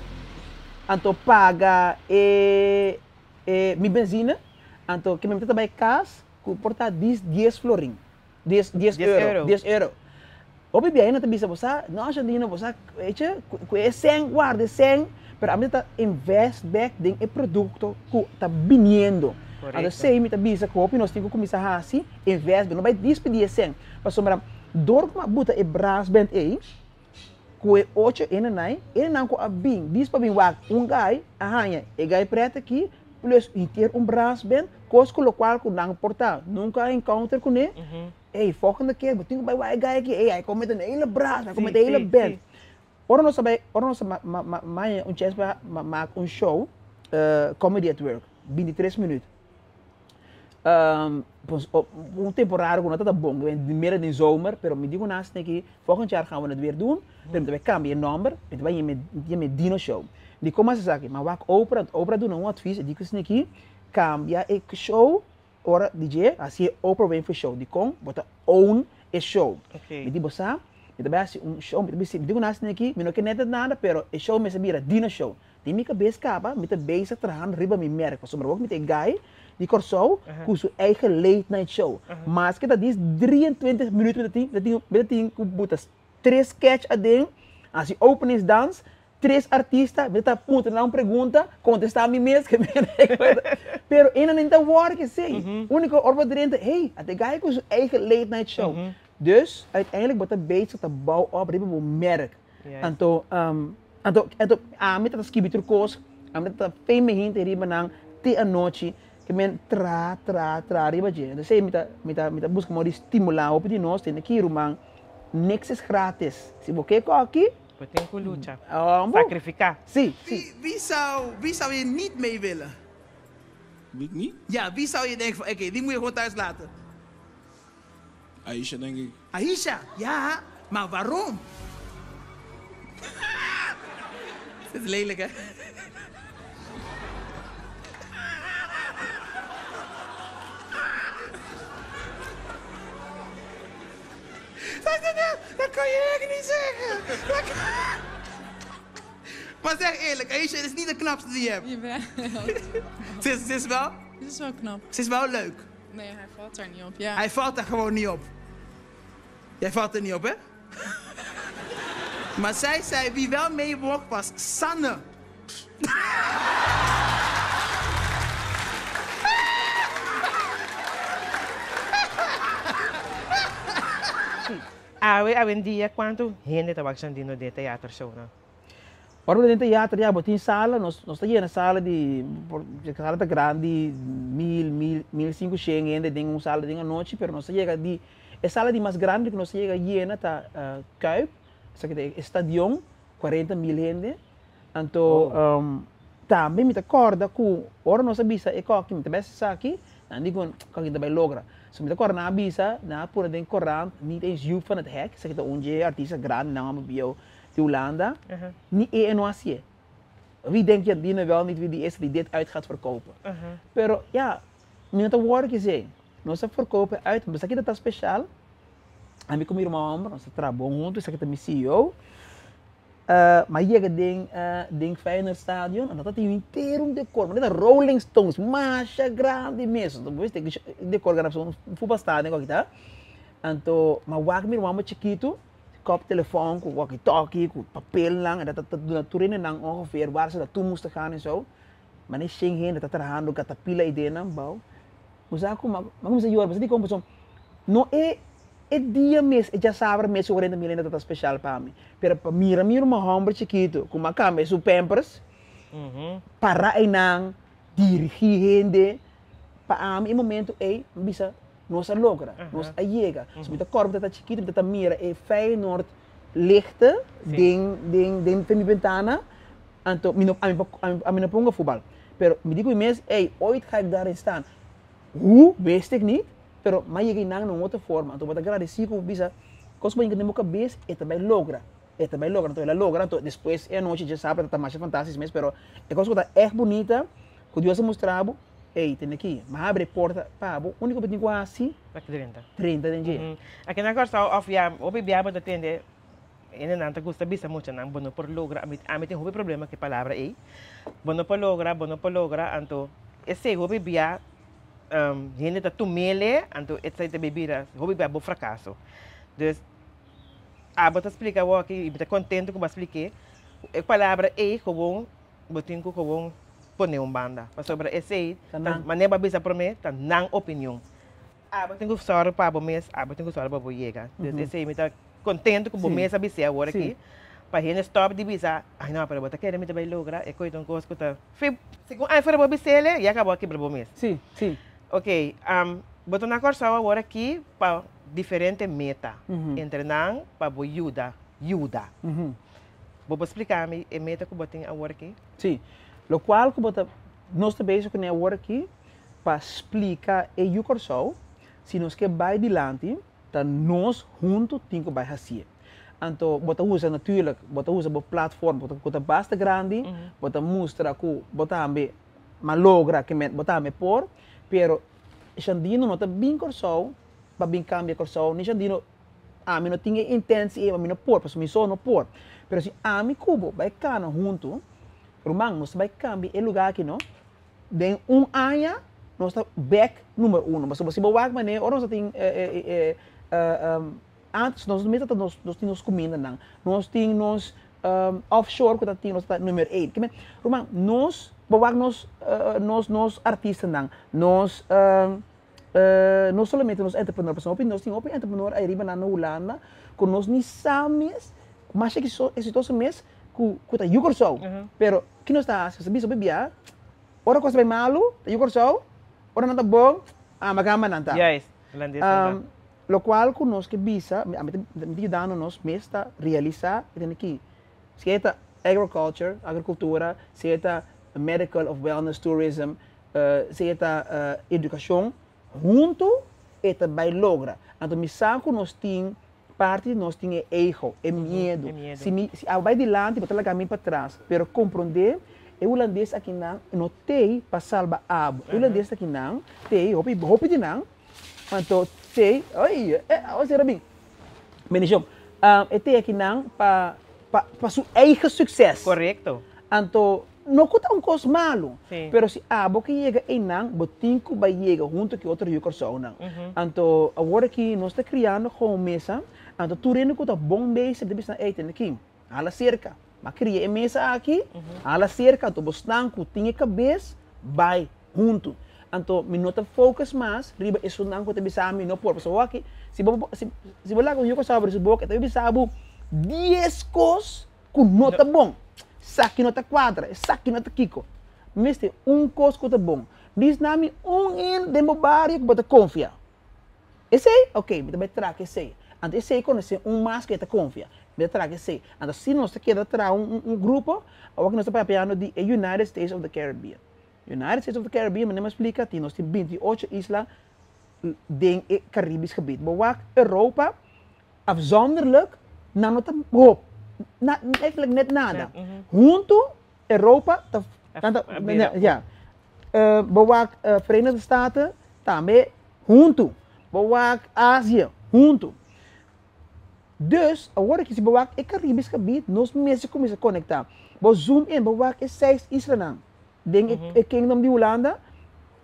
anto paga e mi benzina anto ke men mi ta bai kas. Ku por ta dis dies florin, dies dies euro, dies euro. Hopi biaha nan ta bisa bo sa, no Argentino bo sa eche ku e sèn warda e sèn, pero ami ta invest bek den e produkto ku ta biniendo. Anto esei mi ta bisa ku hopi nos tin ku kuminsá hasi, invest, no bai dispidí e sèn. Pasobra dor ku mi a buta e brassband ei, ku e ocho hendenan, hendenan ku a bin dis pa bin wak un gai a haña e gai pret aki plus henter un brassband, kos ku lokual ku nan por ta nunka a encounter kuné. Ey, volgende keer bo tin ku bai wak e guy aki, ey, hij komt met een hele braas, hij komt met een hele band. Ora nos a bai, ora nos a ma ma ma un chance pa maak un show, Comedy at Work, bintitres minuut. Un temporada ku no tabata bon, mera den zomer, pero mi di ku nan asina ki volgend jaar gaan we het weer doen, pero mi ta bai kambia e nomber, mi ta bai yama Dino Show. Di kon mas esaki? Mi a wak Oprah, Oprah a duna un advies, e di ku asina ki kambia e show ora di dje, hasi e Oprah Winfrey Show. Dikon? Bo ta own e show. Mi di bo sa, mi ta bai hasi un show, mi ta bisa, mi di ku nan asina ki mi no ke nèt nada, pero e show mester bira Dino Show. Den mi kabes kaba mi ta bezig trahando riba mi merk pasobra awor mi ta e guy di Kòrsou ku su eigen late night show. Maske ta dis 23 minuut mi ta tin, mi ta tin, mi ta tin ku buta tres sketch aden, hasi openingsdans, tres artista, mi ta puntra nan un pregunta, kontestá mi mes ke mi recuerda. Pero e nan ta wòrdu esei. Úniko ora bo drenta, hey, a ta e guy ku su eigen late night show. Dus uiteindelijk bo ta bezig ta bou op riba bo merk. Anto, anto, anto ami ta skibi tur kos, ami ta fe mi hende riba nan te anochi, ke men tra, tra, tra riba dje. Entonces esei mi ta, mi ta, mi ta buska modo di stimulá hopi di nos tende ki ruman, niks is gratis. Si bo ke koki, Bo tin ku lucha, sakrifiká. Si, si. Wie, wie zou, wie zou je niet mee willen? Wie ik niet? Ja, wie zou je denken van, oké, die moet je gewoon thuis laten? Aisha, denk ik. Aisha, ja, maar waarom? Dit is lelijk, hè? Dat kan je echt niet zeggen. Maar zeg eerlijk, Aisha is niet de knapste die je hebt. Jawel. Ze is, ze is wel? Ze is wel knap. Ze is wel leuk. Nee, hij valt daar niet op, ja. Hij valt daar gewoon niet op. Jij valt er niet op, hè? Maar zij zei, wie wel mee mocht, was Sanne. Awe awendia cuanto hende ta wak Jandino den teatershownan? Ora bo ta den teater ya bo tin sala, nos nos ta yena sala di por sala ta grandi mil, mil, mil sinku shen hende den un sala den anochi pero nos ta yega di e sala di mas grandi ku nos ta yega yena ta Kuip, esaki ta e stadion 40.000 hende. Anto tambe mi ta kòrda ku ora nos a bisa e kòki mi ta bai hasi esaki, nan di ku kòki ta bai logra. So mi ta kòrda nan a bisa, nan a pone den korant, niet eens Joep van het Hek, esaki ta un dje artista grandi nan a bieu di Hulanda, ni e e no hasié. Wie denk je die nou wel niet wie die is die dit uit gaat verkopen? Pero ya, mi no ta wòrdu k'esei. Nos a verkopen uit, esaki ta ta speshal, ami ku mi ruman hòmber nos ta traha bon huntu, esaki ta mi CEO. Ma yega den den Feyenoord Stadion, anto ta tin henter un decor, manera Rolling Stones, masha grandi mes. Anto bo wist decor grandi pasobra un futbalstadion ku aki ta. Anto mi a wak mi ruman chikitu, kòp telefòn ku walkie talkie, ku papelnan, e ta duna tur hendenan ongeveer waar ze naartoe moesten gaan en zo. Ma ne shen hende ta trahando katapila ei den nan bou. Bo sa ku mi a kuminsá yora, pasobra dikon? Pasobra no e e dia mes, e djasabra mes ku 40.000 hende ta speshal pa mi, pero pa mira mi ruman hòmber chikitu ku mi a kambia su pampers, para einan, dirigí hende, pa ami e momento ei mi bisa nos a logra, nos a yega. So mi ta kòrda mi ta chikitu mi ta mira e Feyenoord lichten den den den mi bentana, anto mi no ami no ponga futbal, pero mi di ku mi mes, ey, ooit ga ik daarin staan. Hoe, wist ik niet, pero m'a yega einan na un otro forma. Anto bo ta gradesí ku bo bisa, kos ku bo yega den bo kabes, e ta bai logra, e ta bai logra. Anto el a logra, anto despues e anochi dje sabra ta masha fantastis mes, pero e kos ku ta ègt bunita, ku Dios a mustra bo, ey, tene aki, m'a habri e porta pa bo, úniko bo tin ku hasi, Ta drenta. drenta den dje. Aki na Kòrsou òf ya hopi bia bo ta tende Hendenan ta gusta bisa muchanan, bo no por logra, ami ami tin hopi problema ku e palabra ei, bo no por logra, bo no por logra, anto esei hopi bia hende ta tumele, anto esei ta bira hopi bia bo frakaso. Dus abo ta splika awor aki i mi ta kontento ku bo a splik'é, e palabra ei gewoon bo tin ku gewoon pone un banda, pasobra esei ta manera bo a bisa promé ta nan opinion. Abo tin ku sòru pa bo mes, abo tin ku sòru pa bo yega. Dus esei mi ta kontentu ku bo mes a bis'é awor aki, pa hende stòp di bisa, ai no, pero bo ta kere mi ta bai logra e koe ta un kos ku ta, segun ai fuera bo bis'el, ya kaba bo a kibra bo mes. Sí, sí. Oké, bo ta na Kòrsou awor aki pa Diferente meta. Entre nan pa bo yuda yuda. Bo por splica mi e meta cu bo tin awor aki? Sí. Locual cu bo ta, nos ta bezig cune awor aki pa splica e yu Corsou, si nos ke bay dilanti, ta nos hunto tin cu bay hacié. Anto bo ta usa natuurlijk, bo ta usa bo platform cu ta basta grandi, bo ta mustra cu bo tambe a logra, ke men bo tambe por, pero Shandino no ta bin Corsou pa bin cambia Corsou, ni Shandino, ami no tin e intentie ei, ami no por, pasobra mi so no por. Pero si ami cu bo bay cana hunto, ruman, nos ta bay cambia e lugar aki no, den un aña nos ta bek number uno. Pasobra si bo wak manera ora nos ta tin antes nos mester ta nos tin nos cumindanan, nos tin nos offshore cu ta tin nos ta number eight. Ruman, nos bo wak nos nos nos artistanan, nos no solamente nos entrepreneur, pasobra hopi nos tin hopi entrepreneur ariba nan na Hulanda cu nos ni sa mes, masha exitoso mes cu ta yu Corsou. Pero ki nos ta haci? Nos ta bisa hopi bia, ora cos ta bay malo ta yu Corsou, ora nan ta bon, ah makamba nan ta. Juist, holandes nan ta. Locual cu nos ke bisa, ami ta yudando nos mes ta realisa e tene aki, si e ta agriculture, agricultura, si e ta medical of wellness tourism, si e ta educacion, hunto e ta bay logra. Anto mi sa cu nos tin, parti di nos tin e ego, e miedo. Si mi, si abo bay dilanti bo ta laga mi patras, pero compronde e hulandes akinan no t'ey pa salba abo. E hulandes akinan t'ey, hopi, hopi di nan. Anto te, ay, eh, awa sera bin. Bendición. E te akinan pa, pa, pa su eigen succes. Correcto. Anto, no cu ta un cos malo, Sí. pero si abo ke yega einan, bo tin cu bay yega hunto cu otro yu Corsounan. Anto, awor aki nos ta criando gewoon mesa, anto tur hende cu ta bon bezig ta bisa, ey, tende aki, hala cerca. M'a cria e mesa aki, hala cerca, anto bo snan cu tin e cabes, bay hunto. Anto mi no ta focus mas riba esunnan cu ta bisa mi no por. Pasobra awor aki, si bo si bo laga un yu cosa abri su boca, e ta bisa bo dies cos cu no ta bon. Esaki no ta cuadra, esaki no ta kico. Mester un cos cu ta bon. Bis na mi un hende den bo bario cu bo ta confia. Esey? Ok, mi ta bai traha ku esey. Anto esey konosé un mas ku e ta konfia. Mi ta traha ku esey. Anto si nos ta keda traha un un grupo, awor ku nos ta papiando di e United States of the Caribbean. United States of the Caribbean, manera mi a splika, tin nos tin 28 isla den e Caribisch gebied. Bo wak Europa, afzonderlijk, nan no ta hoop, na, eigenlijk net nada. Huntu, Europa ta, nan ta, ja. Bo wak Verenigde Staten, tambe huntu. Bo wak Azië, huntu. Dus, awor aki si bo wak e Caribisch gebied, nos mester cuminsa conecta. Bo zoom in, bo wak e seis islanan den e Kingdom di Hulanda,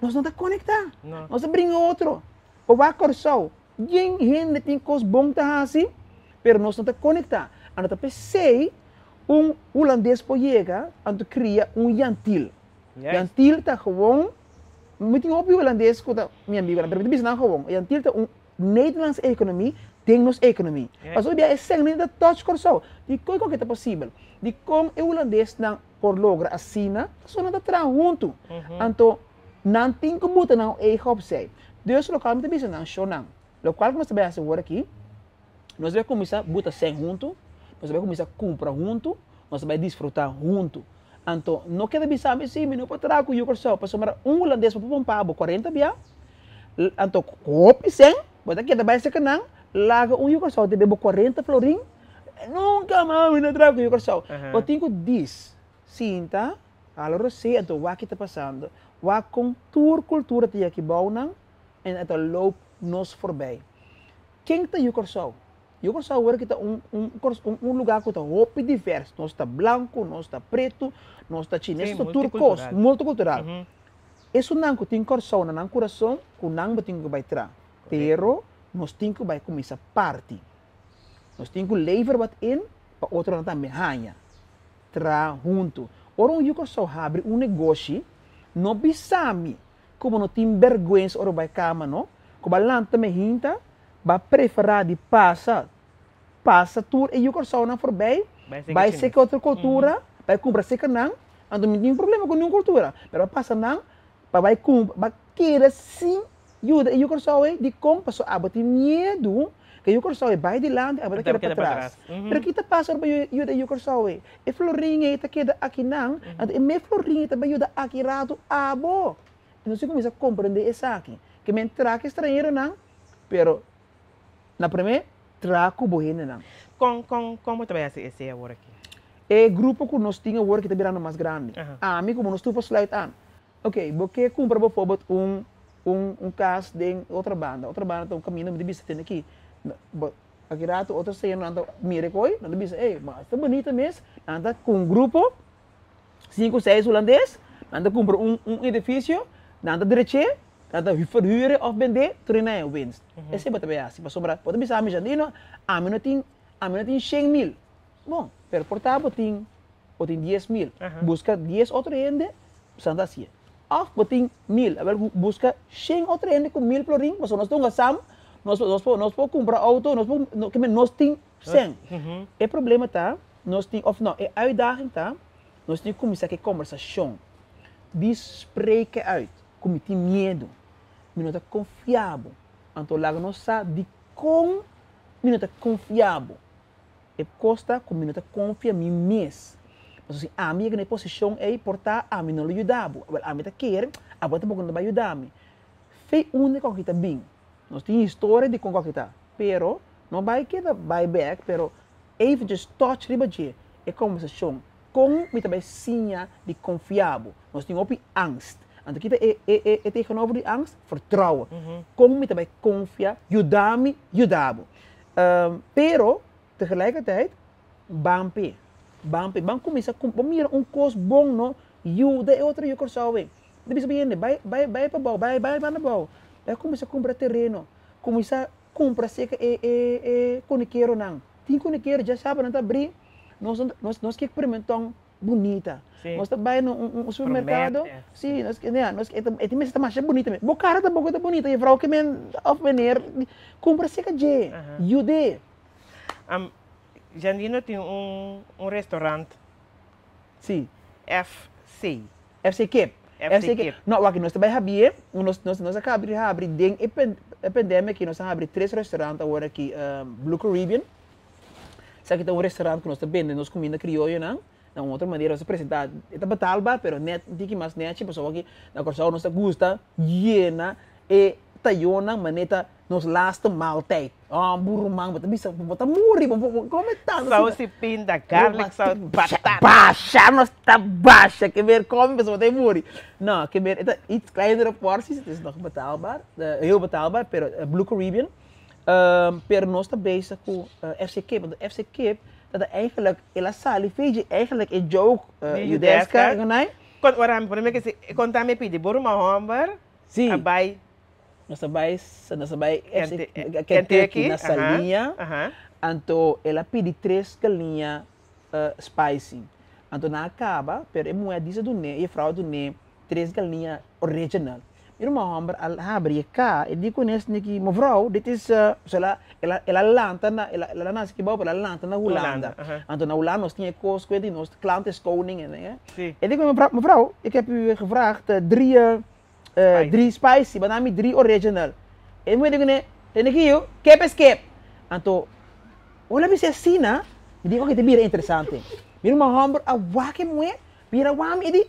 nos no ta conecta. Nos ta bringa otro. Bo wak Corsou, yen hende tin cos bon ta haci, pero nos no ta conecta. Anto ta p'esey un Hulandes por yega, anto cria un Yantil. Yantil ta gewoon. Mi tin hopi hulandes ku ta mi amigonan, pero mi ta bisa nan gewoon, e Antil ta un Nederlandse ekonomi den nos ekonomi. Pasobra bia e sèn ta touch Kòrsou. Dikon ku ta posibel? Dikon e hulandesnan por logra asina? Pasobra nan ta traha huntu. Anto nan tin ku buta nan eigen opzij. Dus lokual mi ta bisa nan, shownan, lokual ku nos ta bai hasi awor aki, Nos ta bai kuminsá buta sèn huntu, nos ta bai kuminsá kumpra huntu, nos ta bai disfrutá huntu. Anto, no keda bisa mi, sí, mi no por traha ku yu Kòrsou, pasobra un hulandes por pompa bo kuarenta bia, anto hopi sèn, bo ta keda bai serka nan, laga un yu Kòrsou debe bo kuarenta florin, nunka mas mi no traha ku yu Kòrsou. Bo tin ku dis, sinta, hala rosé, anto wak ki ta pasando, wak kon tur kultura ta yaki bou nan, en e ta loop nos forbij. Ken ta yu Kòrsou? Yu Kòrsou awor ki ta un un un lugá ku ta hopi divers. Nos ta blanku, nos ta pretu, nos ta chines, nos ta tur kos, multikultural. Esunnan ku tin Kòrsou na nan kurason, ku nan bo tin ku bai tra. Pero nos tin ku bai kuminsá parti. Nos tin ku lever wat in pa otronan tambe haña. Tra huntu. Ora un yu Kòrsou habri un negoshi, no bisa mi Ku bo no tin bèrgwensa ora bo bai kama, no? Ku bo a lanta mehinta, bo a preferá di pasa, pasa tur e yu Kòrsounan forbei, bai seka otro kultura, bai kumpra seka nan, anto mi no tin problema ku niun kultura, pero bo a pasa nan pa bai kumpra, bo a keda sin yuda e yu Kòrsou ei, dikon? Pasobra abo tin miedu ku e yu Kòrsou ei bai dilanti, abo ta keda patras. Pero ki ta pasa ora bo yuda e yu Kòrsou ei? E florin ei ta keda akinan, anto e mes florin ei ta bai yuda aki ratu abo. I nos tin kuminsá komprendé esaki, ke men traha ku e stranheronan, pero na promé traha ku bo hendenan. Kon kon kon bo ta bai hasi esei awor aki? E grupo ku nos tin awor aki ta birando mas grandi. Ami komo nos tur por sluit aan. Ok, bo ke kumpra bofobot un un un kas den otra banda. Otra banda ta un kaminda mi ta bisa tene aki. Bo aki rato otro señornan ta mira e koi, nan ta bisa, ey, ma esta bunita mes. Nan ta ku un grupo, sinku, seis hulandes, nan ta kumpra un un edifisio, nan ta drech'é, nan ta verhuur'é òf bend'é, tur e nan e winst. Esei bo ta bai hasi, pasobra bo ta bisa ami Jandino, ami no tin, ami no tin 100.000. Bon, pero por ta bo tin bo tin 10.000, buska 10 otro hende, Santa hacié. Of bo tin 1000, awel buska 100 otro hende ku 1000 florin, pasobra nos ta hunga sam, nos nos por nos por kumpra outo, nos por no kimen nos tin sèn. E problema ta, nos tin of no, e uitdaging ta, nos tin ku kuminsá ku e kombersashon di spreken uit ku mi tin miedu, mi no ta konfia bo, anto laga nos sa dikon mi no ta konfia bo. E kos ta ku mi no ta konfia mi mes. Pasobra si ami yega na e posishon ei, por ta ami no lo yuda bo. Awel, ami ta kere, abo tampoko no ta bai yuda mi. Fe unda ku aki ta bin. Nos tin historia di kon ku aki ta, pero no bai keda bai bek, pero eventjes touch riba dje e kombersashon. Kon mi ta bai siña di konfia bo? Nos tin hopi angst. Anto kita e e e tegenover di angst? Vertrouwen. Kon mi ta bai konfia? Yuda mi yuda bo. Pero tegelijkertijd ban p'e, ban p'e, ban kuminsá ku bo mira un kos bon no, yuda e otro yu Kòrsou ei. Bo ta bisa bo hende bai bai bai pabou, bai bai banda abou, bai kuminsá kumpra tereno, kuminsá kumpra serka e e e kunikeronan. Tin kunikero dja saba nan ta abrí, nos nos nos ke pimentòn bunita. Sí. Nos ta bai na un un supermercado. Promete. Sí, nos ke nea, nos ke e tin mester ta masha bunita mes. Bo cara tampoco ta bunita, juffrouw ke men of meneer cumpra cerca dje, yud'é. Jandino tin un un restaurant. Sí. FC. FC Kip. FC Kip. No, wak, nos ta bai habié, nos nos nos a caba di habri den e e pandemia aki nos a habri tres restaurant awor aki, Blue Caribbean. Esaki ta un restaurant ku nos ta bende nos kuminda krioyonan na un otro manera. Nos ta presentá, e ta betaalbaar pero nèt un tiki mas nèchi pasobra aki na Kòrsou nos ta gusta yena e tayonnan manera ta nos laatste maaltijd. Oh buruman bo ta bisa bo ta muri bo bo kome tantu asina. Saus di pinda, garlic saus, batata. Basha nos ta basha ke ber kome pasobra bo ta muri. No ke ber e ta iets kleinere porties, het is nog betaalbaar, heel betaalbaar pero Blue Caribbean. Pero nos ta bezig ku FC Kip, want FC Kip ta ta eigenlijk, el a sali fechi eigenlijk e joke Judeska gunai. Kon ora mi prome ke si konta mi pidi bo ruman homber a bai. Nos a bai, nos a bai FC Kentucky na Saliña, anto el a pidi tres galiña spicy, anto nan a kaba, pero e muhé a disa dun'é, e juffrouw a dun'é tres galiña original. Mi ruman hòmber a habri e ka, e di ku nes niki, Mevrouw, dit is, so el a, el a, el a lanta na, el a, el a nase kibou, pero el a lanta na Hulanda. Anto na Hulanda nos tin e kos ku e di nos klant is koning en e. E di ku mevrouw, mevrouw, ik heb u gevraagd drie, drie spicy, bo a dami drie original. E muhé di kuné, tene ki yu, kip is kip. Anto, ora el a bisa asina, mi di, oke, ta bira interesante. Mi ruman hòmber a wak e muhé, bira wak mi, e di,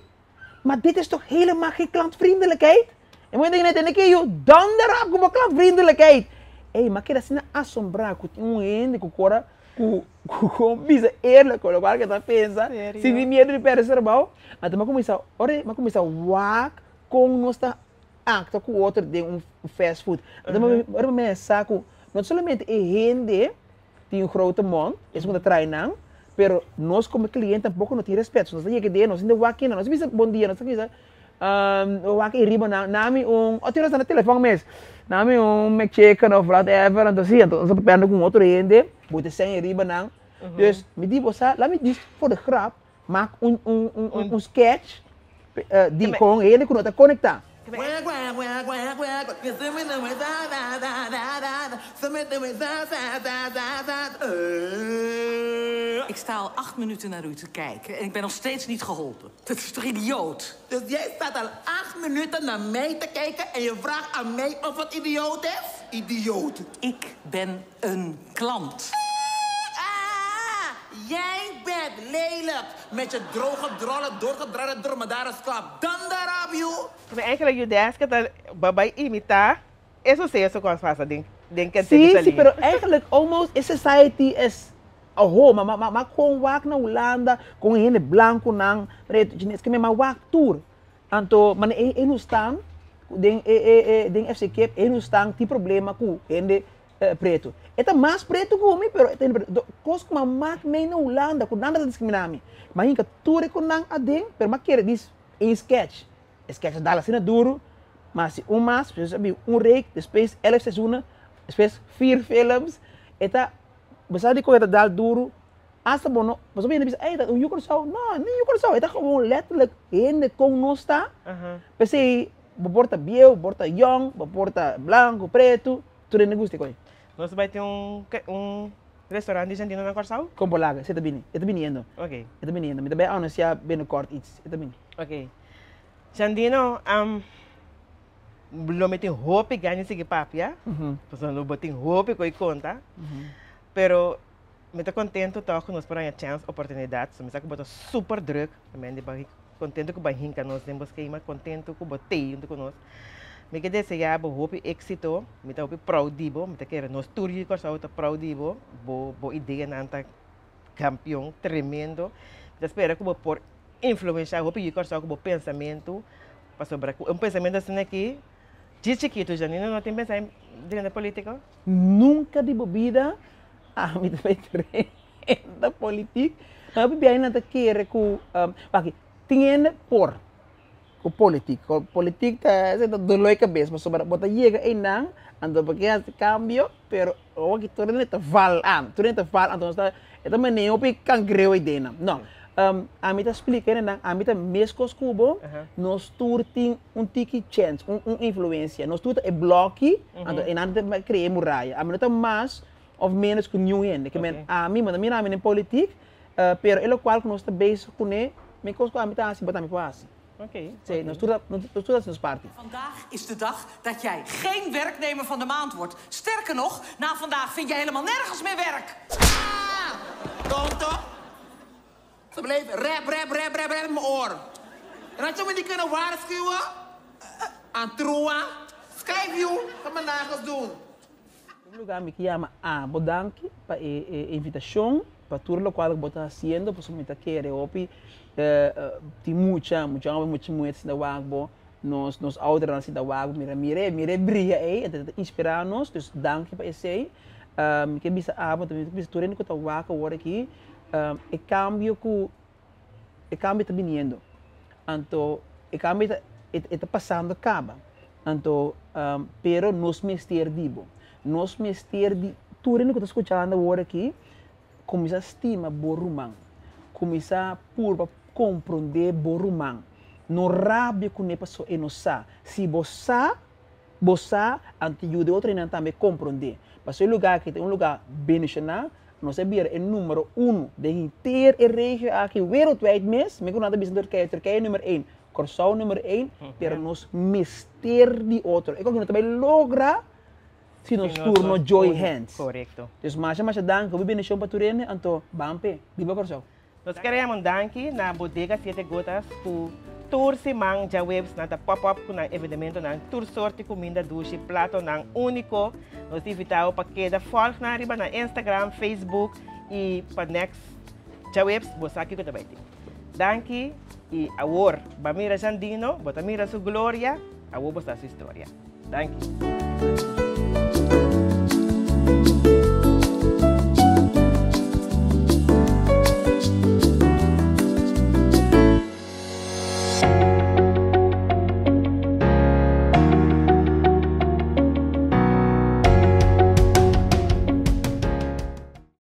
Maar dit is toch helemaal geen klantvriendelijkheid? E muhé di tende ke yu, donder op ku bo klantvriendelijkheid! Ey, m'a keda asina asombrá ku tin un hende ku kora ku ku kon bisa eerlijk ku lokual ke ta pensa sin tin miedu di pèrdè su trabou. Anto m'a kuminsá, ora m'a kuminsá wak kon nos ta aktua ku otro den un fast food. Anto ora m'a mira sa ku no solamente e hende tin un grote mond, esun ku ta trae nan, pero nos komo cliente tampoco no tin respeto, nos ta yega den, nos tin wak kinan, nos ta bisa bon dia, nos ta bisa wak ei riba nan, nami un, o tin nos ta na telefon mes, nami un McChicken of whatever, anto si, anto nos ta papiando ku un otro hende, bo ta seña riba nan, dus mi di bo sa, laat mi djis for de grap maak un un un un sketch di kon hende ku no ta konekta. Ik sta al acht minuten naar u te kijken en ik ben nog steeds niet geholpen. Dat is toch idioot? Dus jij staat al acht minuten naar mij te kijken en je vraagt aan mij of het idioot is? Idioot. Ik ben een klant. Ah, jij bent lelijk. Met je droge drollen, doorgedraaide dromedariskop. Dan daarop, joh. Maar eigenlijk Judeska ta babay imita e suceso cu a pasa den den Sí, sí, pero eigenlijk almost e society is a whole, ma ma ma con wak na Hulanda, con e hende blanconan, preto, chines, ke men ma wak tur. Anto, mane e e nos stan den e e e den FC Cape, e nos stan tin problema cu hende preto. E ta mas preto cu mi, pero e ta hende preto. Do, cos cu ma mak mei na Hulanda, cu nan ta discrimina mi. Ma hinca tur e cu nan aden, pero ma kere dis een sketch. E sketch a dal asina duru, ma si un mas, pues a bin un reek, despues elf seizoenen, despues vier films. E ta, bo sa dikon e ta dal duru? Asta bo no, pasobra hende bisa, ey, ta un yu Kòrsou. No, no yu Kòrsou, e ta gewoon letterlijk hende kon nos ta. P'esei bo por ta bieu, bo por ta yòn, bo por ta blanku, pretu, tur hende gusta e koi. Nos bai tin un un restaurant di Jandino na Kòrsou? Kon bo laga, si e ta bini, e ta biniendo. Ok. E ta biniendo, mi ta bai anunsiá binnenkort iets, e ta bini. Ok. Jandino, lo mi tin hopi gana di sigui papia, pasobra lo bo tin hopi ku e konta, pero mi ta kontento tòg ku nos por haña chèns, oportunidat, so mi sa ku bo ta super drùk, mi ta kontento ku bo a hinka nos den bo skema, kontento ku bo tei huntu ku nos. Mi ke deseá bo hopi éksito, mi ta hopi proud di bo, mi ta kere nos tur yu di Kòrsou ta proud di bo, bo bo ideanan ta kampion, tremendo. Mi ta spera ku bo por influenshá hopi yu di Kòrsou ku bo pensamentu, pasobra ku un pensamentu asina aki, djis chikitu, Janina no tin pensa drenta polítiko? Nunka di bo bida ami ta bai drenta politik, ma hopi biaha nan ta kere ku, wak, tin hende por. Ku politik. Politik ta esei ta doló e kabes pasobra bo ta yega einan anto bo ke hasi kambio pero awor ki tur hende ta val an tur hende ta val anto nos ta e ta manera hopi kangreu ei den nan no ami ta splika hendenan ami ta meskos ku bo nos tur tin un tiki chèns un un influensia nos tur ta e blòki anto einan ta krea e muraya ami no ta mas òf ménos ku niun hende ke men ami bo ta mira ami den politik Pero e lokual ku nos ta bezig kuné, mi kos ku ami ta hasi, bo tambe por hasi. Sí, nos tur ta, nos tur ta hasi nos parti. Vandaag is de dag dat jij geen werknemer van de maand wordt. Sterker nog, na vandaag vind jij helemaal nergens meer werk. Ah! Tonto! Ze bleef rap, rap, rap, rap, rap in mijn oor. En had je me niet kunnen waarschuwen? Antroa, Schrijf joe, ga mijn nagels doen. Primer lugar mi ke yama abo danki pa e invitacion, pa tur locual cu bo ta haciendo, pasobra mi ta kere hopi tin mucha, mucha homber, mucha muher ta sinta wak bo, nos nos oudernan ta sinta wak bo, mira mira e mira e bria ey, e ta inspira nos, dus danki pa esey. Mi ke bisa abo, mi ke bisa tur hende cu ta wak awor aki, e cambio cu e cambio ta biniendo, anto e cambio ta e ta pasando caba, anto pero nos mester di bo, nos mester di tur hende cu ta scuchando awor aki cuminsa stima bo ruman, cuminsa purba compronde bo ruman, no rabia cune pasobra e no sa, si bo sa Bo sa, anto yuda e otro hendenan tambe komprondé. Pasobra e lugá aki ta un lugá bendishoná, nos a bira e número uno den henter e regio aki wereldwijd mes, mi ku nan ta bisa Turkije, Turkije número één, Kòrsou número één, pero nos mester di otro. E kos no ta bai logra si nos tur no join hands. Dus masha masha danki, hopi bendishon pa tur hende, anto ban p'e. Biba Kòrsou! Nos kere yama un danki na Bodega Siete Gotas ku tur siman djaweps nan ta pop up ku nan evenementonan tur sort di kuminda dushi, platonan úniko. Nos ta invita bo pa keda fòlg nan riba nan Instagram, Facebook i pa next djaweps bo sa kiko ta bai tin. Danki i awor ba mira Jandino, bo ta mira su gloria, awor bo sa su historia. Danki.